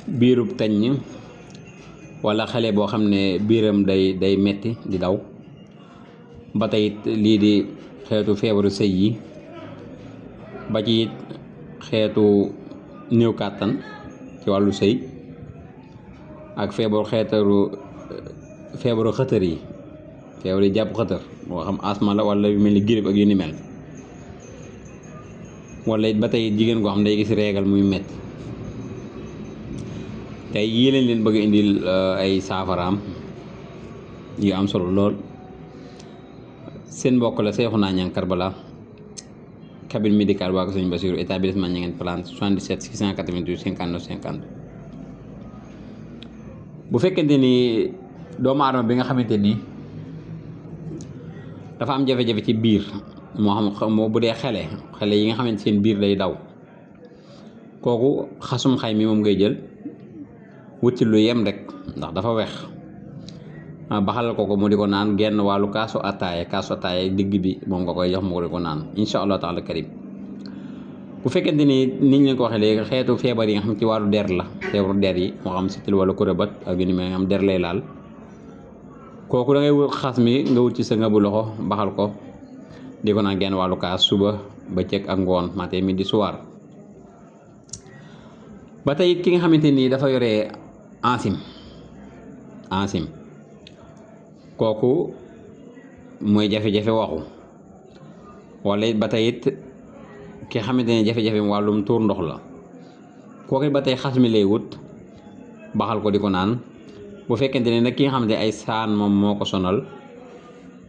biirub taññ wala xale boo xam ne biiram day metti di daw. ba tey it lii di xeetu feebaru sëy yi, ba ci it xeetu néew kàttan ci wàllu sëy ak feebaru xëtër yi, feebar yi jàpp xëtër moo xam asma la wala yu mel ni grippe ak yu ni mel. wala it ba tey jigéen koo xam ne day gis reegal muy metti. tey yii lañ leen bëgg indil ay saafaraam yu am solo lool. seen mbokk la Cheikhouna Niang Karbala, cabine médicale waa ko Sëñ Basiru, établissement Niangène Plante, 77 688 59 50. bu fekkente ni doomu aadama bi nga xamante ni dafa am jafe-jafe ci biir, moo xam bu dee xale yi nga xamante seen biir day daw, kooku xasum xay mi moom ngay jël wut ci lu yem rek ndax dafa wex, baxalal ko mu di ko naan genn wàllu kaasu ataaya digg bi moom nga koy jox mu di ko naan incha allah taala karim. bu fekkente ni niñ leen ko waxee léegi xeetu feebar yi nga xam ci wàllu der la, feebaru der yi moo xam sitil wala kurébat ak yu ni mel nga xam der lay laal, kooku da ngay wut xas mi nga wut ci sa ngabu loxo baxal ko di ko naan genn wàllu kaas suba bëccëg ak ngoon matin midi soir. ba tey it ki nga xamante ni dafa yore ansim kooku mooy jafe-jafe waxu, wala it ba tey it ki xamante ne jafe-jafe wàllum tuur ndox la, kooku it ba tey xas mi lay wut baxal ko di ko naan. bu fekkente ne nag ki nga xamante ay saan moom moo ko sonal,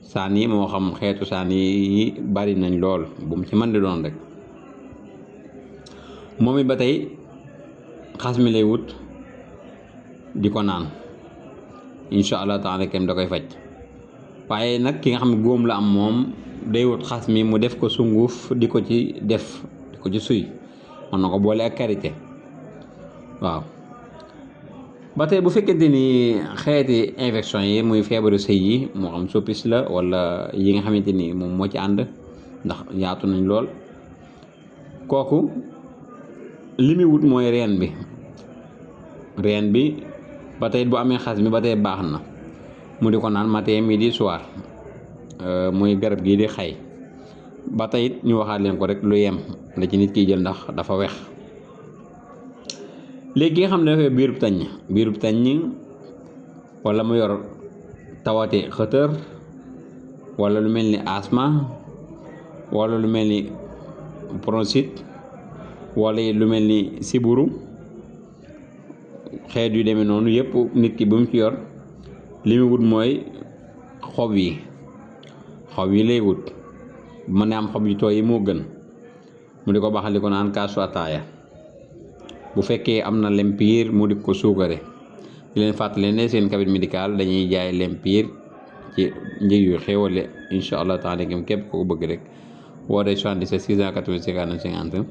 saan yi moo xam xeetu saan yi bari nañ lool bu mu ci mën di doon rek, moom it ba tey xas mi lay wut di ko naan incha allah taala kem da koy faj. waaye nag ki nga xam ne góom la am moom day wut xas mi mu def ko sunguf di ko ci suy, mën na ko boole ak karité. waaw ba tey bu fekkente ni xeeti infection yi muy feebaru sëy yi, moo xam soppis la wala yi nga xamante ni moom moo ci ànd ndax yaatu nañ lool, kooku li muy wut mooy reen bi ba tey bu amee xas mi ba tey baax na mu di ko naan matin midi soir, muy garab gii di xay. ba tey it ñu waxaat leen ko rek lu yem la ci nit kiy jël ndax dafa wex. léegi nga xam ne dafay biirub taññ wala mu yor tawati xëtër wala lu mel ni asma wala lu mel ni bronchite wala lu mel ni siburu, xeet yu demee noonu yëpp nit ki bu mu ci yor li mu wut mooy xob yi lay wut. mën na am xob yu tooy yi moo gën mu di ko baxal di ko naan kaasu ataaya. bu fekkee am na lempiir mu di ko suukare. di leen fàttali ne seen cabine médicale dañuy jaay lempiir ci njëg yu xéwale incha allah taala képp ko bëgg rek woo day 77 680 50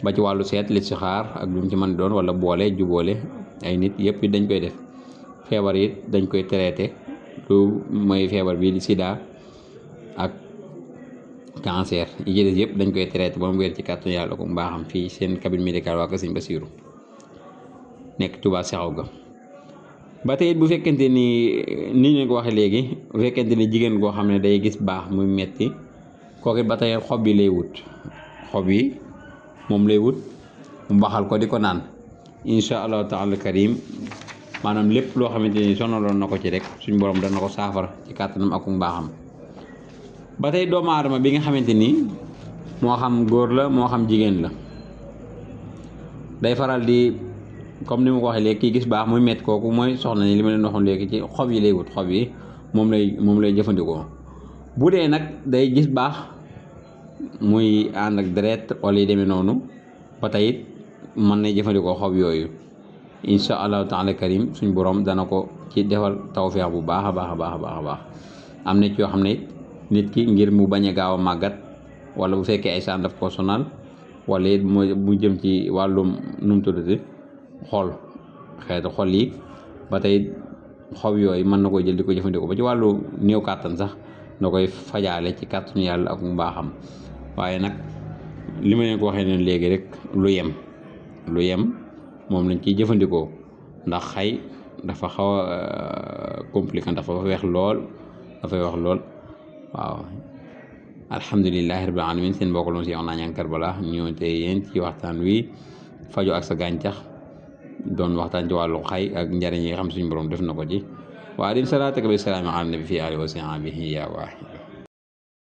ba ci wàllu seet li ci xaar ak lu mu ci mën doon wala jubóole ay nit yëpp dañ koy def. feebar it dañ koy traité, lu mooy feebar bii di sida ak cancer yi ci des yëpp dañ koy traité ba mu wér ci kàttan yàlla ko mbaaxam fii seen cabine médicale waa ko Sëñ Basiru nekk Touba Seexaw ga. ba tey bu fekkente ni ñu ko waxee léegi, bu fekkente ni jigéen goo xam ne day gis baax muy metti, kooku ba tey xob yi lay wut, moom lay wut mu baxal ko di ko naan incha allahu taala karim. maanaam lépp loo xamante ni sonaloon na ko ci rek suñ borom dana ko saafara ci kàttanam ak mbaaxam. ba tey doomu aadama bi nga xamante ni moo xam góor la moo xam jigéen la, day faral di comme ni ma ko waxee léegi kii gis baax muy metti, kooku mooy soxna ni li ma leen waxoon léegi ci xob yi lay wut, xob yi moom lay jëfandikoo. bu dee nag day gis baax muy ànd ak deret wala yi demee noonu, ba tey it mën na jëfandikoo xob yooyu incha allahu taala karim. suñ borom dana ko ci defal tawfeex bu baax a baax a baax a baax a baax. am na ci yoo xam ne nit ki ngir mu bañ a gaaw a màggat wala bu fekkee ay saan daf ko sonal wala it mu jëm ci wàllum nu mu tuddati xeetu xol yi, ba tey xob yooyu mën na koy jël di ko jëfandikoo. ba ci wàllu néew kàttan sax na koy fajaale ci kàttanu yàlla ak mbaaxam. waaye nag li ma leen ko waxee ne léegi rek lu yem moom lañ ciy jëfandikoo ndax xay dafa xaw a compliqué dafa weex lool waaw alhamdulilahi rabbil alamin seen mbokk loon si wax naa ñaan Karbala ñëw te yéen ci waxtaan wi faju ak sa gàncax doon waxtaan ci wàllu xay ak njariñ yi xam suñu borom def na ko ci wa alim salaataka bi salaami ala nabi fi alihi wa sahbihi ya waaxid